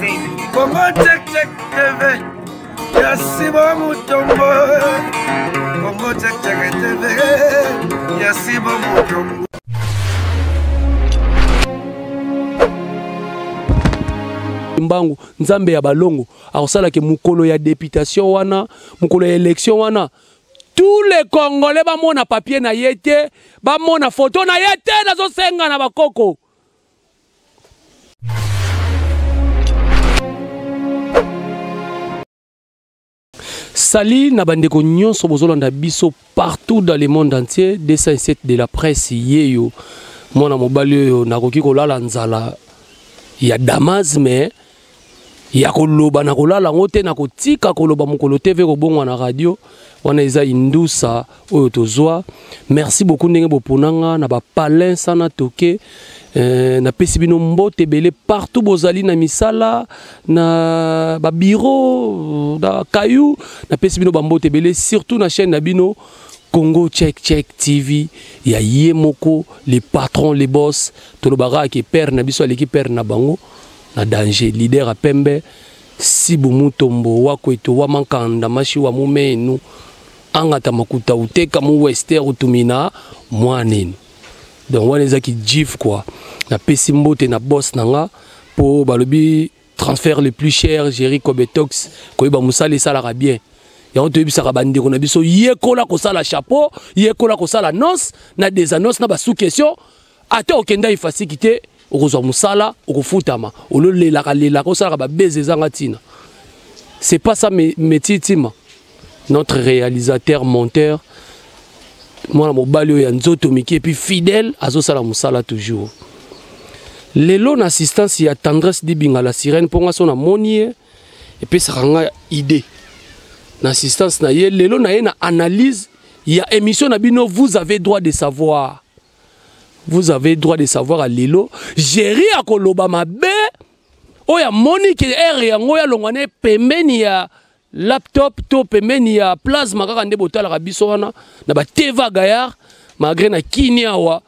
Congo Check Check TV ya Sibo Mutombo. Congo Check Check TV ya Sibo Mutombo. Mbangu Nzambe ya balongo akosalaki mokolo ya deputation wana, mokolo ya election wana, tous les Congolais bamona papier na ye te, bamona photo na ye te. Nazosenga na bakoko. Sali na bandeko nyonso bozolanda biso partout dans le monde entier. 207 de la presse yeyo, mwana mobali oyo nakoki kolala nzala ya Damas, mais ya koloba na kolala yango te, na kotika koloba mokolo TV kobongwa na radio wana eza indusa oyo tozwa. Merci beaucoup ndenge boponanga na bapalin sana toke. Napesi bino mbote ebele partout bozali na misala, na babiro, na kayu. Napesi bino bambote ebele surtout na chaîne na bino Congo Check Check TV ya ye moko le patron, le boss. Tolobaka ke père na biso aleki père na bango na danger, leader ya pembe Sibu Mutombo wakweto wa mankanda mashi wa mumenu angata makuta uteka mu wester utumina mwanenu. Donc wana ezaki jif quoi. Napesi mbote na boss na nga po balobi transfert le plus cher Jerry Kobetox koyeba mosala esalaka bien. Yango toyebisaka bandeko na biso, yekola kosala chapeau, yekola kosala annonce na des annonces na ba sous question. Ata okenda ifasiki te, okozwa mosala, okofutama. Ololelaka lelaka, osalaka ba baiser ezanga ntina. C'est pas ça métier tima. Notre réalisateur monteur mwana mobali oyo ya nzoto mike et puis fidèle azosala mosala toujours. Lelo na assistance ya Tendresse Dibinga la sirène, mpo nga so namoni ye epesaka nga idée na assistance na ye. Lelo na ye na analyse ya émission na bino, vous avez droit de savoir. Vous avez droit de savoir à lelo Jerry akoloba mabe oyo amoni ke air yango ya longwa ne pembeni ya laptop to pembeni ya plasma kaka nde botalaka biso wana na ba TV gaillard, malgré na kini awa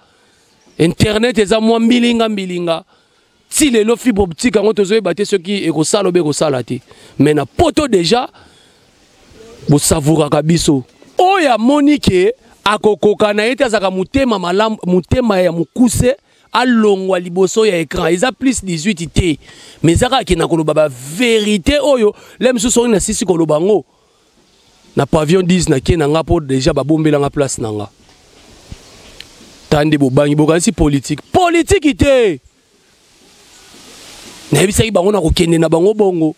internet eza mwa mbilinga mbilinga. Ti lelo fibre optique yango tozoyeba te soki ekosala obe ekosala te, mais na poto déjà bosavouraka biso. Oyo amoni ke akokoka na ye te, azalaka motema malamu, motema ya mokuse, alongwa liboso ya écran. Eza plus 18 te, mais eza kaka ke na koloba ba vérité oyo le mosusu oyo nasisi koloba ngo na pavillon 10 na ke na nga po déjà babombelanga place na nga. Tande bobangi bokanisi politique, politique te. Nayebisaki bango na kokende na bango bongo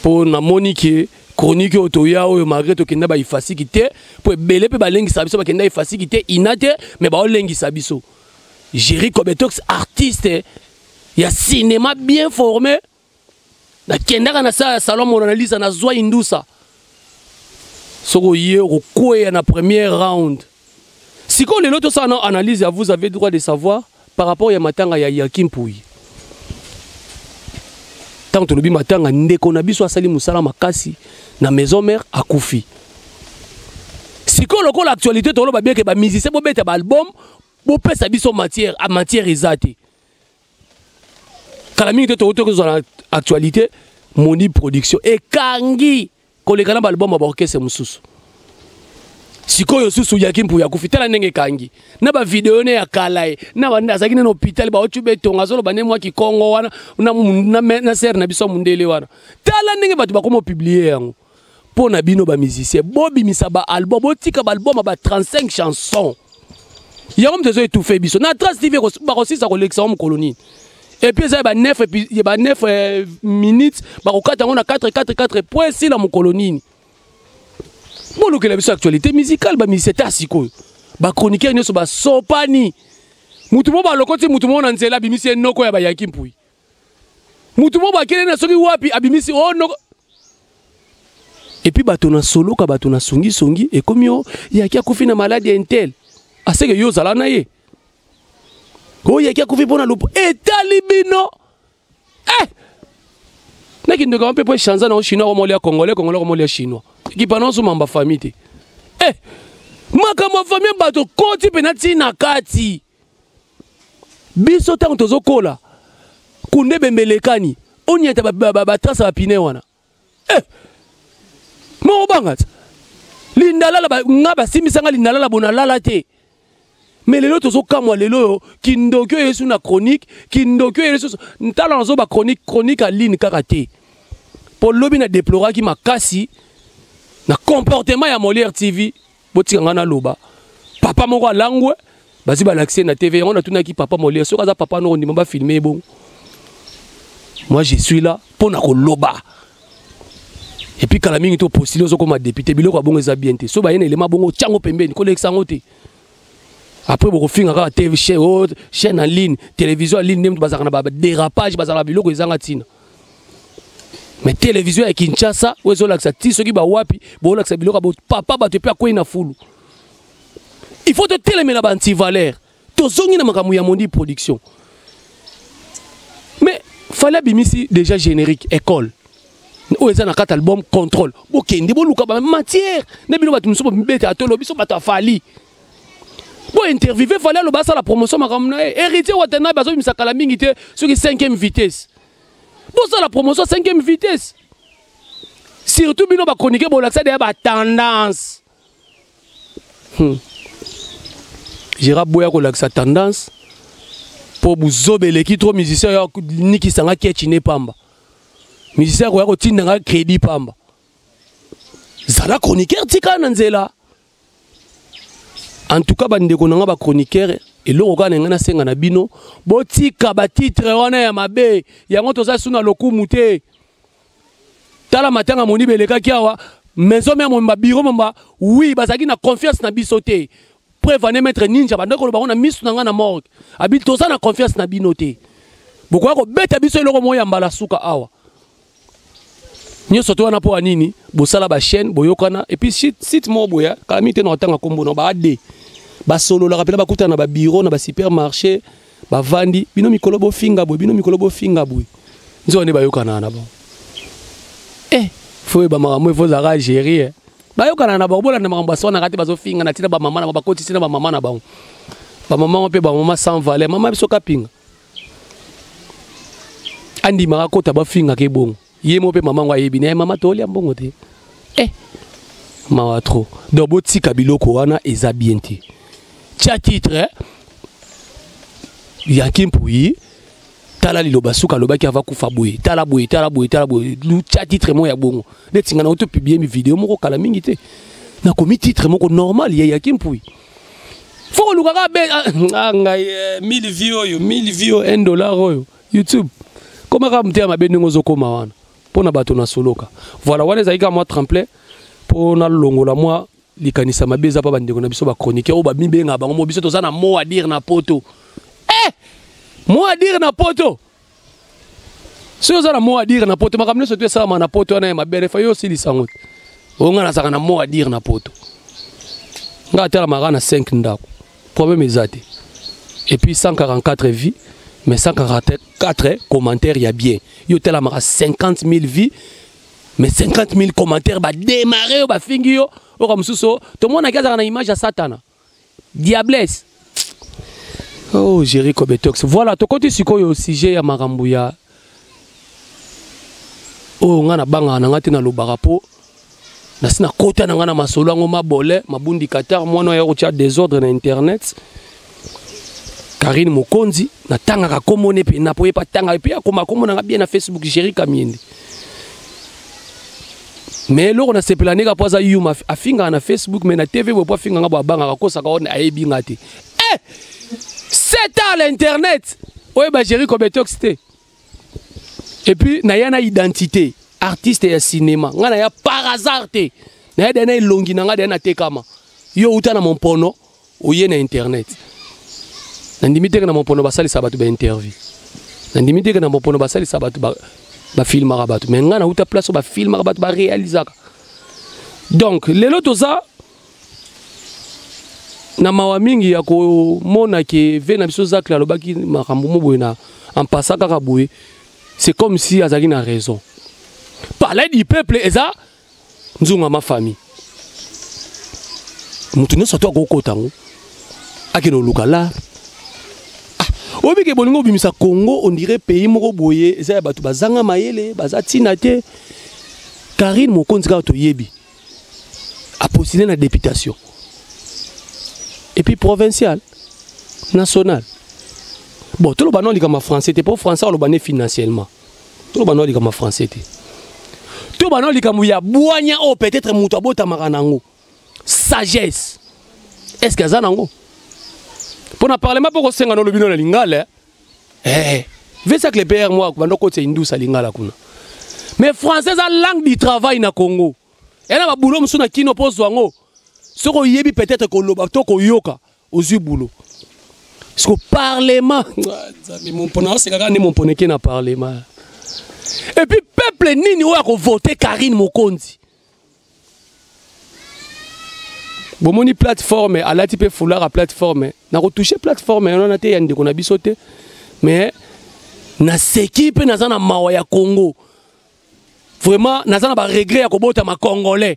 po namoni ke chronique oyo toya oyo malgré tokenda ba ifasiki te, po ebele mpe balengisa biso bakenda ifasiki te ina te, mais baolengisa biso. Jerry Kobetox, artiste ya cinéma bien formé, nakendaka na sala ya salon Mona Lisa, nazwa indusa soko ye okokweya na premier round. Sikoyo lelo tosala na analyse ya vous avez droit de savoir par rapport ya matanga ya Yakim Mpuyi. Tant tolobi matanga, ndeko na biso asali mosala makasi na maison mère akufi. Sikoyo lokola actualité toloba bien ke ba musicien bobeta ba album, bopesa biso matière, a matière eza te. Kala mingi te tokoki kozwa na actualité Moni production ekangi koleka na ba album ya ba orchestre mosusu. Sikoyo susu Yakim Mpuyi akufi, tala ndenge ekangi na ba video ne ya kala ye na ba azalaki na hôpital ba otu betonga azoloba ne mwa kikongo wana na sœur na biso mundele wana. Tala ndenge bato bakoma publier yango mpo na bino ba musicien, bobimisa ba album, botika ba album ba 35 chansons. Yango moto ezo étouffer biso na Trace TV bakosisa kolekisa ngo mokolo nini. Et puis eza ba 9 épi-, ba 9 minutes bakokata yango na 4, 4, 4 point sila mokolo nini. Bolukela biso actualité musicale ba musicien ta sikoyo. Ba chroniqueur nyonso ba sopani. Mutu mo balokoti mutu mo na nzela abimisi ye noko ya ba Yakim Mpuyi. Mutu mo bakele na soki wapi abimisi oh noko. Et puis bato na soloka, bato na songi songi ekomi yo Yaki akufi na maladie ya intel. Aseke yo zala na ye. Oh Yaki akufi pona lupo etali bino. Nakindoka mpe po chanza na chinois ko molia congolais, congolais ko molia chinois. Ki panonso mamba famille te. Makambo ya famille bato koti pe na tina kati. Biso tango tozokola kunde bembelekani. Oniata batrace ya bapine wana. Eh! Moko banga ti. Lindalala nga basimbisa nga lindalala bona lala te. Mais lelo tozokamwa lelo oyo kindoki oyo yesu na chronique, kindoki oyo yesu ntala nazo ba chronique, chronique aline kaka te. Po lobi na deploraki makasi na comportement ya Molière TV, botika nga naloba. Papa moko alangwe bazi balakisi na TV yango natunaki papa Molière soki aza papa noko ndima ba filmer bongo. Moi je suis là mpo na koloba. Et puis kala mingi to postuler ozokoma député biloko ya bongo eza bien te. So baye na elema bongo tiango pembeni kolekisa yango te. Après bokofinga kaka TV chaîne, oh, chaîne en ligne, télévision en ligne nde bazalaka na ba dérapage, bazalaka na biloko ezanga ntina. Mais télévision ya Kinshasa oyo ezolakisa ti soki bawapi bolakisa biloko ya papa bato epe akwei na fulu. Il faut totelemela ba antivaleur. Tozongi na makambo ya Mondi production. Mais fallait abimisi déjà générique école. Oyo eza na kati album contrôle. Bokende boluka ba matière. Na bino bato mosusu bobeta atolo biso bato afali. Bo interviewer fallait aloba asala promotion makambo na ye. Héritier Watanabe azobimisa kala mingi te soki 5e vitesse. Bosala promotion 5e vitesse. Surtout bino ba chroniqueur bolakisa deya ba tendance. Gérard Boya kolakisa tendance po buzoba eleki trop musicien ya nikisa nga ketch ne pamba. Musicien akoya kotinda nga crédit pamba. Zala chroniqueur tika na nzela. En tout cas bandeko na nga ba chroniqueur eloko kaka na nga nasenga na bino botika ba titre wana ya mabe yango toza suna lokumu te. Tala matanga moni belekaki awa maison mère momba bureau momba oui bazalaki na confiance na biso te. Preuve ane maître ninja bandeko koloba ngo na misu na nga na morgue. Abi toza na confiance na bino te. Bokoya kobeta biso eloko moko ya mbala suka awa. Nyonso to wana po nini bosala ba chaîne boyokana et puis site moko boya kala mingi te na otanga kombo na ba AD. Basololaka pena bakutana na ba bureau na ba supermarché bavandi bino mikolo bofinga boye bino mikolo bofinga boye. Nzo ne bayokana na bango. Eh, faut yeba makambo il faut zaka gérer. Eh. Bayokana na bango bolanda makambo baswanaka te bazofinga na tina ba mama na bango bakotisi na ba mama na bango. Ba mama mpe ba mama sans valeur, mama biso kapinga. Andimaka kota bafingaka ebongo. Ye mo mpe mama ngo ayebi na ye mama tolia mbongo te. Eh, mawa trop. Donc botika biloko wana eza bien te. Tia titre eh? Yanki Mpuyi tala liloba suka alobaki ava kufa boye tala boye tala boye tala boye tia titre moko ya bongo neti nga na auto publier mi vidéo moko kala mingi te nakomi titre moko normal ya Yanki Mpuyi faut koluka kaka be ah, ngai 1000 vues oyo 1000 vues oyo 1 dollar oyo YouTube koma kaka motema mabe ndenge ozokoma wana mpo na bato na soloka. Voilà wana ezalaki kaka mwa tremplin mpo nalongola mwa likanisa mabe eza pa bandeko na biso ba chroniqueur oyo bamibengaka bango mo biso toza na mot à dire na poto. Eh! Mot à dire na poto. Soki oza na mot à dire na poto makambo nyonso to esalama na poto wana ya mabe refa yo osilisa yango te. Oyo nga nazalaka na mot à dire na poto. Nga atalamaka na 5 ndako. Problème eza te. Et puis 144 vies, mais 144 commentaires ya bien. Yo talamaka 50 000 vies, mais 50 000 commentaires ba démarrer yo ba fingi yo. Oka mususu to mona ki azaka na image ya Satana. Diablesse. Oh Jericho Betox. Voilà, to koti sikoyo sujet ya makambo ya oyo nga na bangaka na nga te na lobaka po nasi na kota na nga na masolo yango mabole mabundi Qatar mwana ya kotia désordre na internet. Karine Mokonzi natangaka kombo ne pe na po yepa tanga pe akoma kombo na nga bien na Facebook Jerry Kamiende. Mais eloko na sepela neka po aza yuma afingaka na Facebook mais na TV bo po afingaka bo abangaka kosaka on ayebi nga te. Eh! C'est à l'internet. Oye ba Jerry Kobetox te. Et puis na ya na identité artiste ya cinéma nga na ya par hasard te. Na ya na elongi na nga de na tekama. Yo uta na mompono oye na internet. Na ndimi te na mompono basalisa bato ba interview. Na ndimi te na mompono basalisa bato ba ba filmaka bato. Mais nga na uta place ba filmaka bato ba réalisaka. Donc lelo toza na mawa mingi ya komona ke ve na biso Zacle alobaki makambo mo boye na en passant kaka boye, c'est comme si azalaki na raison. Palais du peuple eza nzunga ma famille. Mutu nyonso to akokota yango akende koluka lar. Ah, Oyebi ke bolingo obimisa Congo on dirait pays moko boye eza ya bato bazanga mayele, baza ntina te. Karine Mokonzi kaka toyebi apostule na députation et puis provincial, national. Bon, toloba no likambo ya français te, mpo français aloba ne financièrement. Toloba no likambo ya français te, toloba no likambo ya bwanya oyo peut-être moto abotamaka nango, sagesse. Est ce que aza nango mpo na parlement mpo kosenga nolobi no na lingala? Eh, vesak le pr moi bando kotisa indusa lingala kuna, mais français eza langue du travail na Congo. Ena babulo mosusu na kino mpo ozwa yango, soki oyebi peut-être koloba to koyoka, ozwi bulo. Siko parlement, Nzambe, mompona osekaka nde mompona eke na parlement. Et puis peuple nini oyo akovote Karine Mokonzi? Bomoni plateforme alati mpe foulard ya plateforme. Nakotouche plateforme yango wana te ya ndeko na biso te, mais naseki mpe naza na mawa ya Congo. Vraiment naza na baregret ya kobotama congolais.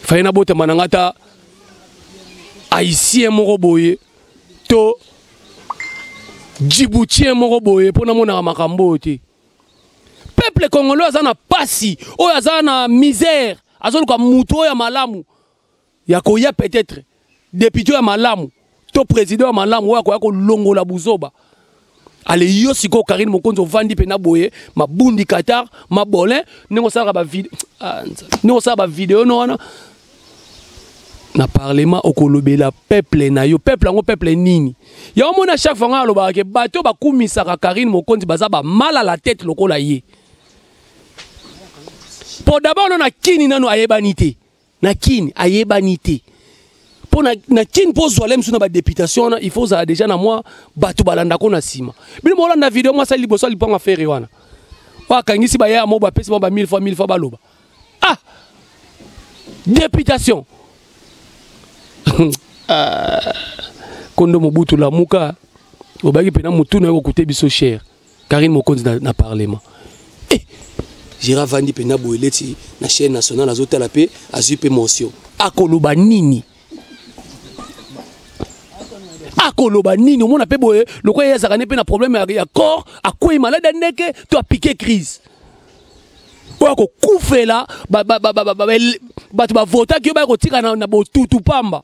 Faye nabotama na nga ata haïtien moko boye to djiboutien moko boye mpo namonaka makambo oyo te. Peuple congolais aza na pasi, oyo aza na misère, azoluka moto oyo ya malamu ya koya, peut-être député ya malamu to président ya malamu oyo akoya kolongola buzoba. Ale yo sikoyo Karine Mokonzi ovandi mpe na boye mabundi Qatar mabolin, ndenge osalaka bavideo, ah, ndenge osala bavideo no wana na parlement, okolobela peuple na yo. Peuple yango peuple nini? Ya omona, chaque fois nga alobaka ke bato bakumisaka Karine Mokonzi baza ba mal à la tête lokola ye. Po d'abord no na kini nano ayebani te, na kini ayebani te. Mpo na kini, mpo ozwa le mosusu na badéputation wana, il faut ozala déjà na mwa bato balandako na nsima. Bino bolanda video mwa asali liboso ya lipango afere wana, oyo akangisi baya mo bapesi bango ba 1000 fois 1000 fois, baloba ah députation. Ah, kondo Mobutu lamuka, obaki mpena motu na yo kokute biso cher. Karine Mokonzi na parlement, eh, Gérard vandi mpena boye leti na chaîne nationale, azotala mpe azwi mpe motion. Akoloba nini? Akoloba nini? Omona mpe boye lokola ye azalaka ne mpe na problème ya corps, akwei malade ya ndeke to apike crise oyo akokufela bato bavotaki yo, baya kotika na botutu pamba.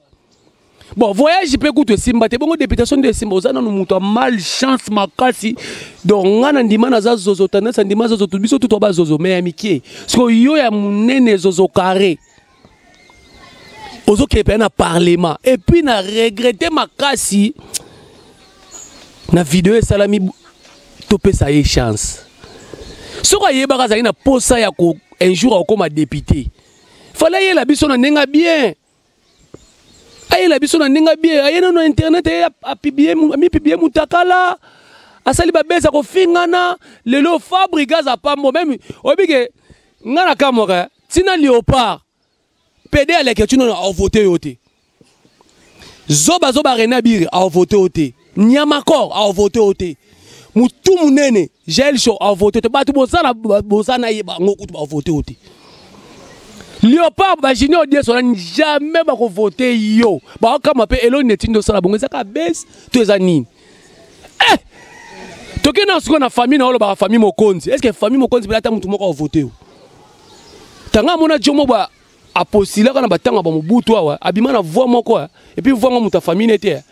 Bon, voyage mpe kutu esimba te, bongo députation nde esimba? Oza nanu moto ya malchance makasi. Donc nga na ndima naza zozo, tendance ndima zozo, biso tutu bazozo mais ya mike. Sikoyo yo ya monene, zozo carré, ozokende mpenza na parlement. Et puis na regrete makasi na video esalami. Topesa ye chance. Soki ayebaka azali na posa ya ko un jour akokoma député, fale ayela biso na ndenge bien, ayela biso na ndenge bien. Aye nano na internet, aye amipublie mutakala, asali babeza kofingana. Lelo Fabrigas apambo meme. Oyebi ke nga na kamwaka ntina léopard pede aleke tino na avote yo te. Zoba zoba René Abiri avote yo te, Nyamakor avote yo te, mutu munene Jael Show avote te. Bato bozala boza na ye bango kutu bavote yo te. Léopard, bajunior Dieso wana jamais bakovote yo. Bakokama mpe eloni neti nde osala bongo, ezaka base to eza nini? Eh! Tokende na sikoyo na famille na olobaka famille Mokonzi. Est ce que famille Mokonzi mpe ata motu moko avote yo? Tanga amona jomo ba apostilaka na batango ya bamobutu awa, abima na voix moko et puis voix ngo moto ya famille nete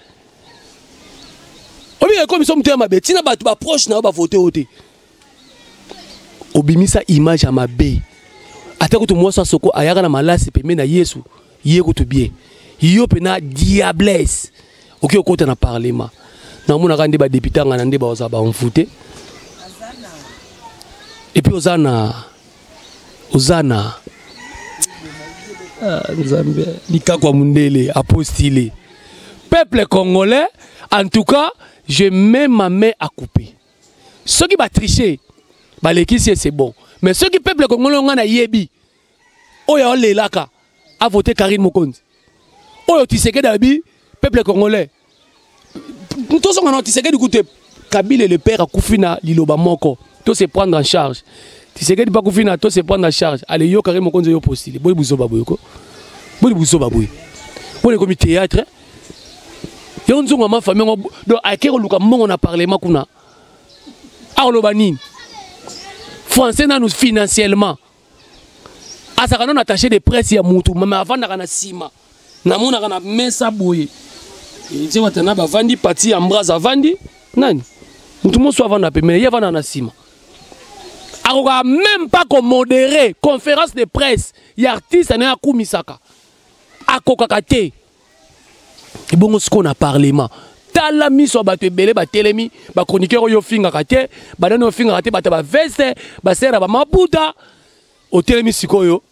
obika ekomi so moto ya mabe. Ntina bato baproche na yo bavote yo te, obimisa image ya mabe. Ata kutu mwasi asoko ayaka na malasi pembeni na Yesu, ye kutu bien. Yo mpena diablesse, okoki okota na parlement. Namonaka nde badepute anga na nde bazala bamfute. Et puis oza na ah, Nzambe, likako ya mundele apostile. Peuple congolais, en tout cas je mets ma main à couper. Soki batriche, balekisi, c'est bon. Mais soki peuple congolais nga nayebi oyo aolelaka avote Karine Mokonzi, oyo Tisekedi abi peuple congolais tozonga na Tisekedi kutu. Kabila le père akufi na liloba moko: to se prendre en charge. Tisekedi mpe akufi na to se prendre en charge. Ale yo Karine Mokonzi, oyo postile boyi buzoba boye ko, boni buzoba boye, boni ekomi théâtre. Yo nzungu ya ma famille yango donc ake koluka mbongo na parlement kuna. Akoloba nini? Français nanu financièrement. Azalaka nanu attaché de presse ya mutu, mais avandaka na sima. Namonaka na mesa boye. Nze watana bavandi pati ya Ambroise avandi nani? Mutu mosusu avanda pembeni, ye avanda na sima. Akoka même pas komodérer conférence de presse ya artiste naye akumisaka. Akokaka te. Ebongo sikoyo na parlement tala miso ya bato ebele batelemi, bachroniqueur oyo ofingaka te, banani ofingaka te, bato ya baveste, basere bamaputa, otelemi sikoyo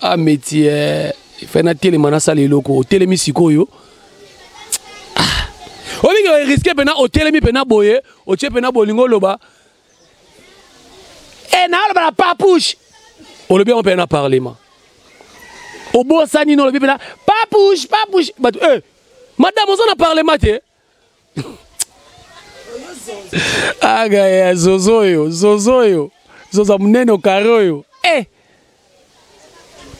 a métier fe natelema nasala eloko, otelemi sikoyo olingi oriske mpena, otelemi mpena boye, otie mpena bolingo oloba e naoloba na papouche, olobi yango mpena na parlement, obosani no olobi mpena papouche papouche, bato e madame oza na parlement te. Aga ya zozo oyo, zozo oyo, zozo monene okare oyo eh!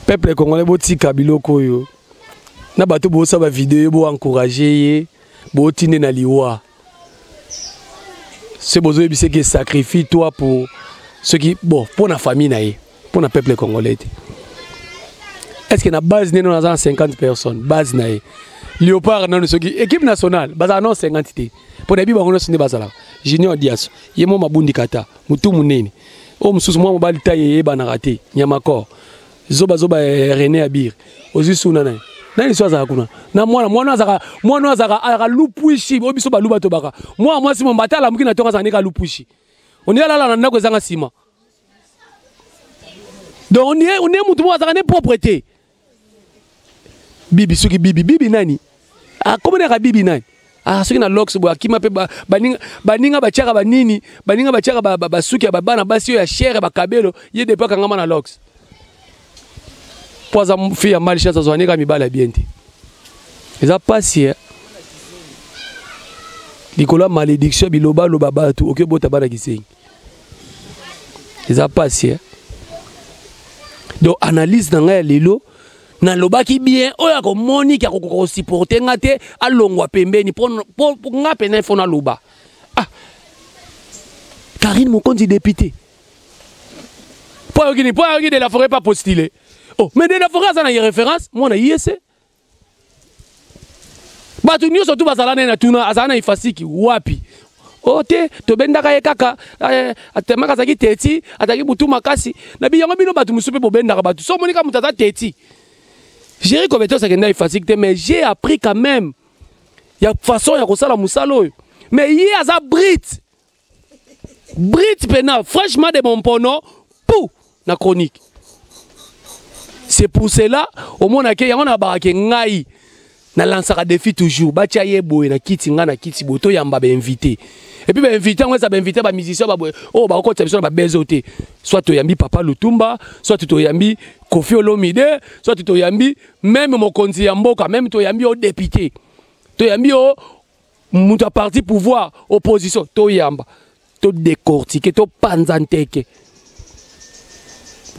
Peuple congolais botika biloko oyo na bato bosala bavideo, boencourage ye, botinde na liwa se bozoyebisa ke sacrifie toi pour soki bon mpo na famille na ye, mpo na peuple congolais te. Est ce que na base nene naza na 50 personnes base na ye léopard nano soki équipe nationale bazala nano 50 te, mpo nayebi bango nyonso nde bazalaka. Junior Diaso ye mo mabundi kata motu monene oyo mosusu mwa mobali ta eyebanaka te, nyamakor zobazoba René Abir ozwi suna na ye nani so azalaka kuna na mwana mwana azalaka mwana azalaka azalaka lupwishi oyo biso baluba tobaka mwana mwasi momba ata alamuki na ntongo azalaka ndenge alupwishi ondi alala na ndako ezanga nsima. Donc on est mutu moko azalaka ne propre te. Bibi soki bibi bibi nani akomonaka bibi nani ah soki na lox boye akima mpe baninga baninga batiaka banini baninga batiaka basuki ya babana basi oyo ya chere bakabelo ye depo akangama na lox mpo aza fille ya malchance azwa neka mibali ya bien te. Eza pasi eh. Likolo ya malédiction bilobaloba bato oki obota bana kisengi eza pasi eh. Donc analyse na ngai ya lelo nalobaki bien oyo akomoniki akokoka kosupporte nga te alongwa pembeni mpo nga pena ifo naloba. Ah, Karine Mokonzi député mpo ayoki nini? Mpo ayoki de la forêt pas postulé. Oh, mais de la forêt aza na ye référence mwana yese bato nyonso tu bazala naye na tuna azala na ifasiki wapi o te tobendaka ye kaka atemaka azalaki teti azalaki butu makasi na biyango bino bato mosusu mpe bobendaka bato so omoni kaka moto aza teti. Jerry Kobetos akenda ifasiki te, mais j'ai appris quand même ya façon ya kosala mosala oyo, mais ye aza brite brite pena franchement de mon pono pou na chronique. C'est pour cela omonake yango na bakake ngai nalansaka défi toujours batia ye boye na kiti ngai na kiti boye toyamba bainvité et puis bainvité yango eza bainvité bamusicien baboye oyo bakokotisa biso na babezo te, soit toyambi Papa Lutumba, soit toyambi Kofi Olomide, soit toyambi même mokonzi ya mboka, même toyambi o député, toyambi o moto ya parti pouvoir opposition, toyamba todécortike topanza nteke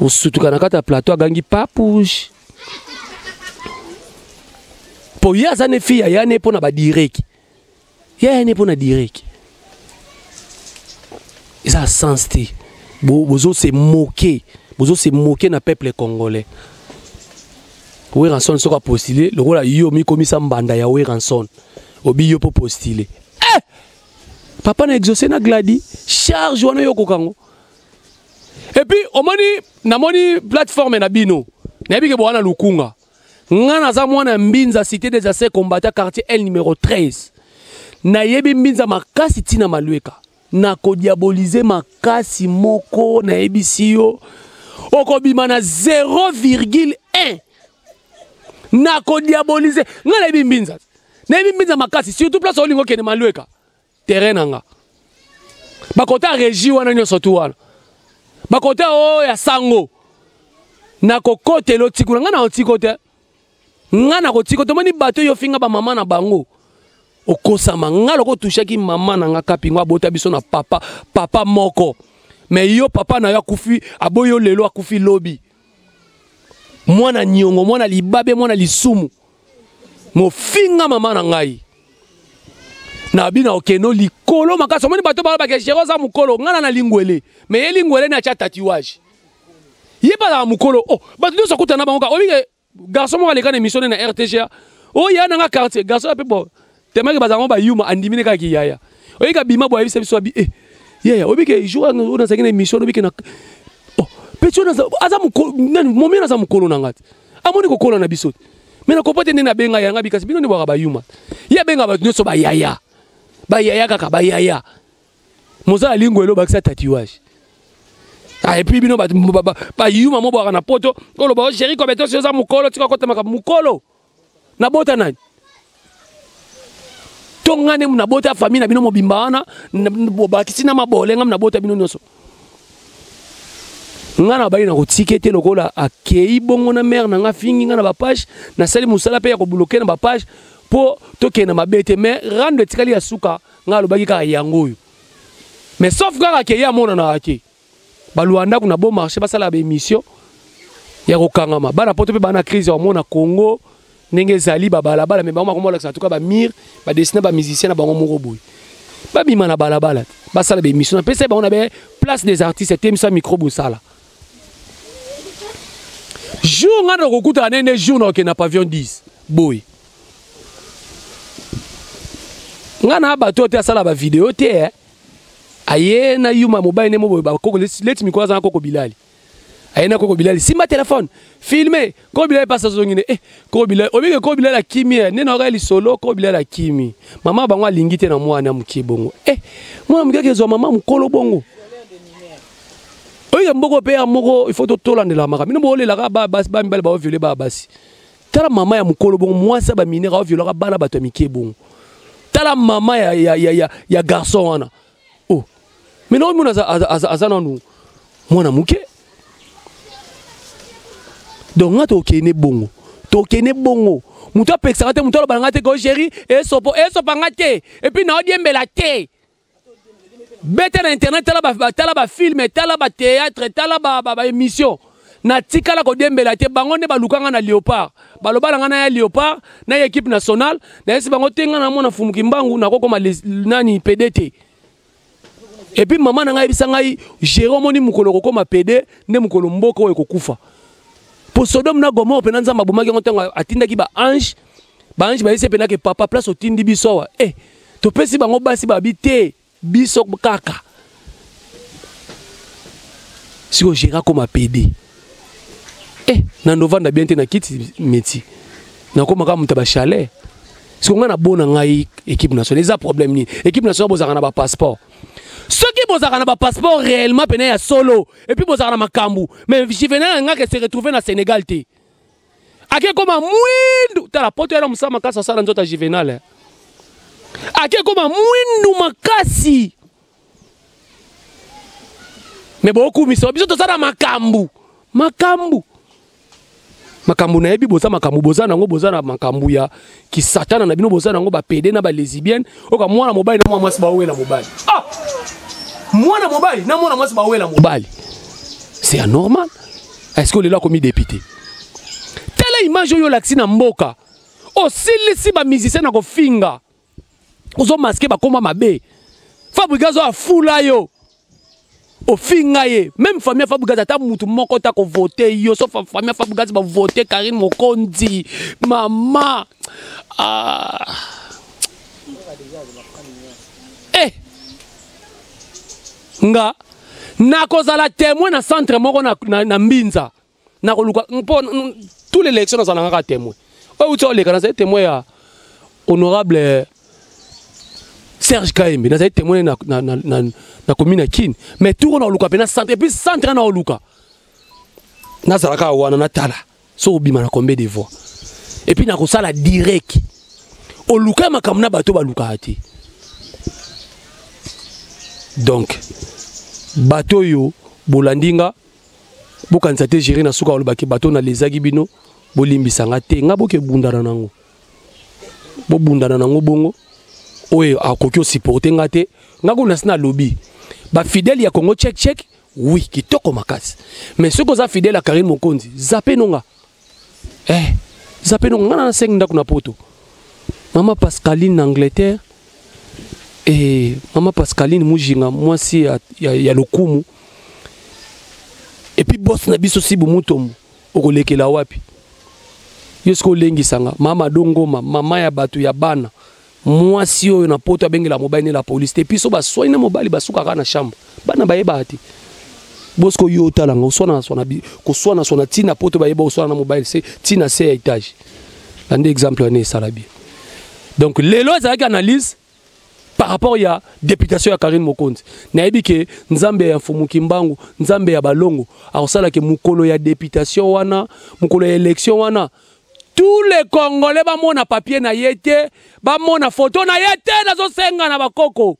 osutuka na kati ya plateau agangi papouche mpo ye aza ne fille aya ne mpo na badireki ye aya ne mpo na direki eza sens te. Bozo se moquer, bozo se moquer na peuple congolais. Werrason soki apostule lokola yo mikomisa mbanda ya Werrason obi yo mpo postule eh! Papa na exaucé na Gladi charge wana yo okokango. Et puis omoni namoni plateforme na bino nayebi ke bowana lukunga nga naza mwana Mbinza, cité des anciens combattants, quartier L numéro 13. Nayebi Mbinza makasi ntina malweka nakodiabolize makasi moko nayebisi yo okobima na 0,1 nakodiabolize nga nayebi Mbinza, nayebi Mbinza makasi surtout place olingi okende malweka terrain na nga bakota régie wana nyonso tu wana bakota oyo ya sango nakokotela otikula nga na otiko te nga nakotiko tomoni bato oyo ofinga bamama na bango okosama nga loko otushaki mama na nga kapingo abota biso na papa papa moko me yo papa na yo akufi aboyi yo lelo akufi lobi mwana niongo mwana libabe mwana lisumu mofinga mama na ngai. Na bino okeno likolo makasi. Omoni bato balobaka Jero aza mokolo, nga na lingwele. Mais ye lingwele na atia tatouage. Ye bazala mokolo. Oh, bato nyonso akutana na bango kaka. Obike garçon moko aleka na émission na RTGA. Oh, ya na nga quartier. Garçon ape bon. Temaki bazala ngo bayuma andimi ne kaka kiyaya. Oyika bima bo ayebisa biso abi eh yaya obike jour oyo nazalaki na émission obike na oh petit oyo aza mokolo nani momie aza mokolo na nga te. Amoni kokola na biso. Mais na kompo te nde nabenga yanga bikasi bino nde bwaka bayuma. Ye abenga bato nyonso bayaya. Bayaya kaka bayaya. Mozala lingo elo bakisa tatouage. Ah, et puis bino bato bayuma mo bwaka na poto oloba oh, chéri kobeto si oza mokolo tika kotamaka mokolo. Nabota nani? To nga nde nabota famille na bino mobimba wana bobakisi na mabole nga nabota bino nyonso. Nga na bayi na kotika ete lokola akei bongo na mare na nga fingi nga na bapage nasali mosala mpe ya kobloke na bapage mpo tokende na mabe te mais rando etikali ya suka nga alobaki kaka yango oyo mais sauf kaka akei amonanaka ke baluanda kuna bon marché basala ba émission ya kokangama bana poto mpe bana crise ya komona Congo ndenge ezali babalabala me bango bakoma kolakisa en tout cas bamire badesina bamusicien na bango moko boye babima na balabala basala baémission napesa bango na be place des artistes etemisa micro bosala jour nga nakokutana nene jour nakokende na pavillon 10 boye nga na bato te asala bavideo te eh. Aye na yuma mobali ne moboye ba koko leti mikolo aza na koko bilali. Aye na koko bilali simba telefone filme koko bilali pasa zongi ne eh koko bilali obike koko bilali akimi eh nene oka lisolo koko bilali akimi mama bango alingi te na mwana mokie bongo eh mwana mokie akezwa mama mokolo bongo oyo mboko pe ya moko il faut totolandela maka bino bolelaka ba basi ba mibali ba violer ba basi tala mama ya mokolo bongo mwasi ya baminere aoviolaka bana bato ya mike bongo tala mama ya, ya, ya, ya, ya garçon wana oh mais naomona aza, aza, aza, aza nanu mwana moke donc nga tokende bongo tokende bongo moto apekisaka te moto alobala nga te ko géri esopo esopa nga te epuis naodiembela te beta na internet tala ba tala ba film tala ba théâtre tala ba ba, ba émission natikala kodiembela te bango nde baluka nga na léopard baloba na nga na ya léopard na ya équipe nationale nayesi bango te nga na mwana fumu kimbangu nakokoma nani pd te epuis mama na ngai ayebisa ngai jero omoni mokolo okokoma pd nde mokolo mboka oyo ekokufa mpo sodome na gomore mpena nzambe abomaki yango ntango atindaki baange baange bayesi mpena ke papa place otindi biso awa eh, topesi bango basi babi te biso kaka sikoyo gera akoma pede eh, nando ovanda bien te na kiti meti nakoma kaka moto ya bachaleur sikoyo ngai nabona ngai équipe nationale eza problème nini équipe nationale bozalaka na bapasseport soki bozalaka na bapasseport réellement pene ya solo epuis bozalaka na makambo mais juvenal alingaka se retrouver na sénégal te ake koma mwindu tala poto yana mosala makasi asala nzoto ya juvenal eh. ake koma mwindu makasi me bokumisa biso toza na makambo makambo makambo nayebi boza makambo boza nango boza na makambo ya kisatana na bino boza nango bapede na balesibienne oka mwana mobali na mwana mwasi bawela mobali ah! mwana mobali na mwana mwasi bawela mobali c'est anormal est-ce que lelo akomi député tala image oyo olakisi na mboka osilisi bamusicien na kofinga ozomaske bakoma mabe fabrigas oyo afula yo ofinga ye meme famille ya fabrigas ata mutu moko ta kovote yo so famille ya fabrigas bavote karine mokonzi mama ah. eh. Nga nakozala témoin na centre moko na, na, na mbinza nakoluka mpo tous les élections nazala kaka témoin oyo uti oleka nazali témoin ya honorable euh, Serge Kaembe nazali témoin na, na, na, na, na commune ya Kin mais tour na oluka mpe na centre et puis centre na oluka nazala kaka wana natala soki obima na combien de voix et puis nakosala direct oluka makambo na bato balukaka te donc bato oyo bolandi nga bokanisa te géri na suka olobaki bato nalezaki bino bolimbisa nga te nga boke bundana nango bobundana nango bongo oyo akoki osupporte nga te nga kuna si nalobi bafidèle ya congo check check oui kitoko makasi mais soki oza fidèle ya karine mokonzi zape nonga eh zape nonga nga na sengi ndako na poto mama pascaline na angleterre E mama Pascaline Mujinga, mwasi ya lokumu. Et puis boss na biso Sibu Mutombo, okolekela wapi? Yo soki olengisanga mama Dongoma, mama ya bato ya bana, mwasi oyo na poto abengela mobali ne la police te. Puis so baswani na mobali, basukaka na chambre, bana bayebaka te. Bosiko yo otalanga oswana swana, koswana swana ntina poto, bayeba oswana na mobali se ntina se ya étage. Lande exemple wana esala bien. Donc lelo ezalaki analyse par rapport ya députation ya Karine Mokonzi. Nayebi ke Nzambe ya Mfumu Kimbangu, Nzambe ya balongo, akosalaki mokolo ya députation wana, mokolo ya élection wana, tous les Congolais bamona papier na ye te, bamona photo na ye te. Nazosenga na bakoko,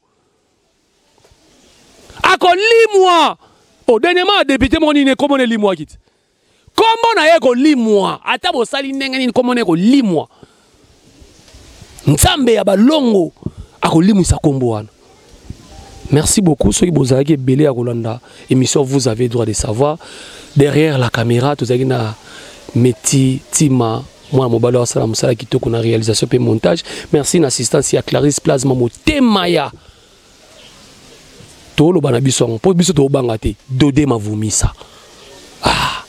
akolimwa. O dernièrement, député moko nini, ekomona elimwaki te, kombo na ye ekolimwa. Ata bosali ndenge nini, kombo na ye ekolimwa. Nzambe ya balongo akolimwisa kombo wana. Merci beaucoup soki bozalaki ebele ya kolanda émission Vous avez droit de savoir. Derrière la caméra, tozalaki na Meti Tima, mwana mobali oyo asala mosala kitoko na réalisation mpe montage. Merci na assistance ya Clarisse Plasma Motema ya toloba na biso yango, mpo biso tobanga te. Dode Mavumisa, ah,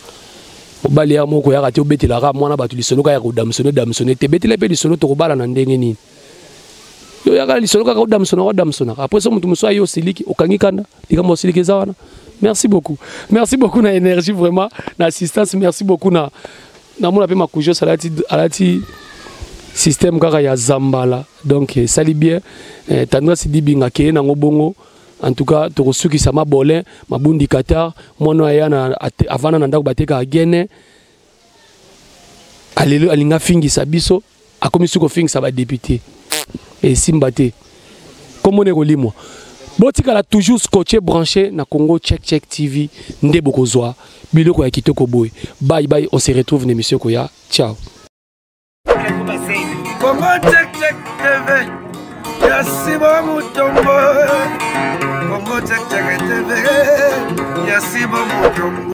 mobali ya moko yaka te, obetelaka mwana bato lisolo kaka ya kodamsone damsone te. Betela mpe lisolo, tokobala na ndenge nini? Yo yaka lisolo kaka odamsonaka odamsonaka, après so moto mosusu aye, osiliki, okangi kanda, likambo osiliki eza wana. Merci beaucoup, merci beaucoup na énergie, vraiment na assistance. Merci beaucoup na namona mpe Makujos alati système kaka ya zambala, donc esali bien. Tendresse Dibinga akeye nango bongo. En tout cas, tokosukisa mabolin mabundi Qatar, mwana aya na avanda na ndako batekaka gene. Alelo alinga afingisa biso, akomi soki kofingisa badéputé, esimba te, komona ekolimwa. Botikala toujours scotché, branché na Congo Check Check TV, nde bokozwa biloko ya kitoko boye. Bye bye, on se retrouve na émission koya. Ciao. Congo Check Check TV ya Sibo Mutombo, Congo Check Check TV ya Sibo Mutombo.